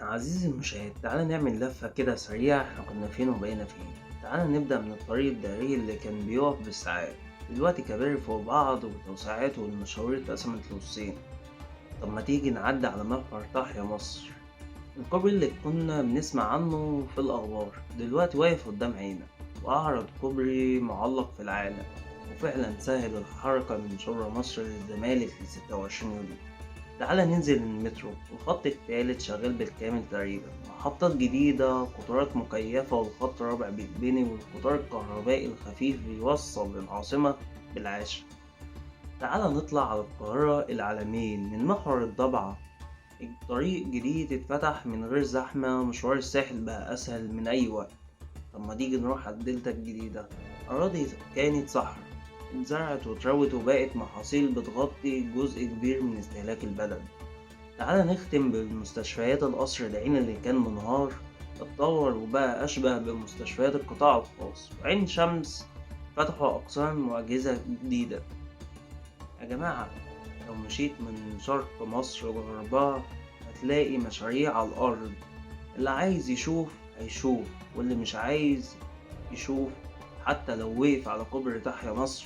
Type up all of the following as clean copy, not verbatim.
عزيزي المشاهد، تعالى نعمل لفة كده سريعة. احنا كنا فين وبقينا فين؟ تعالى نبدأ من الطريق الدائري اللي كان بيقف بالساعات، دلوقتي كباري فوق بعض وتوسعات والمشاوير اتقسمت لنصين. طب ما تيجي نعدي على محور تحيا مصر، الكوبري اللي كنا بنسمع عنه في الأخبار دلوقتي واقف قدام عينك، وأعرض كوبري معلق في العالم، وفعلا سهل الحركة من شبرا مصر للزمالك ل26 يوليو. تعالى ننزل المترو، الخط الثالث شغال بالكامل تقريبا، محطات جديدة، قطارات مكيفة، والخط الرابع بيتبني، والقطار الكهربائي الخفيف بيوصل العاصمة بالعاشر. تعالى نطلع على القاهرة العلمين من محور الضبعة، الطريق جديد اتفتح من غير زحمة، مشوار الساحل بقى أسهل من أي وقت. طب ما تيجي نروح على الدلتا الجديدة، أراضي كانت صحراء اتزرعت واتروت وبقت محاصيل بتغطي جزء كبير من استهلاك البلد. تعالى نختم بالمستشفيات، القصر العيني اللي كان منهار اتطور وبقى أشبه بمستشفيات القطاع الخاص، وعين شمس فتحوا أقسام وأجهزة جديدة. يا جماعة، لو مشيت من شرق مصر لغربها هتلاقي مشاريع على الأرض، اللي عايز يشوف هيشوف، واللي مش عايز يشوف حتى لو وقف على كوبري تحيا مصر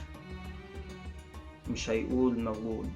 مش هيقول موجود.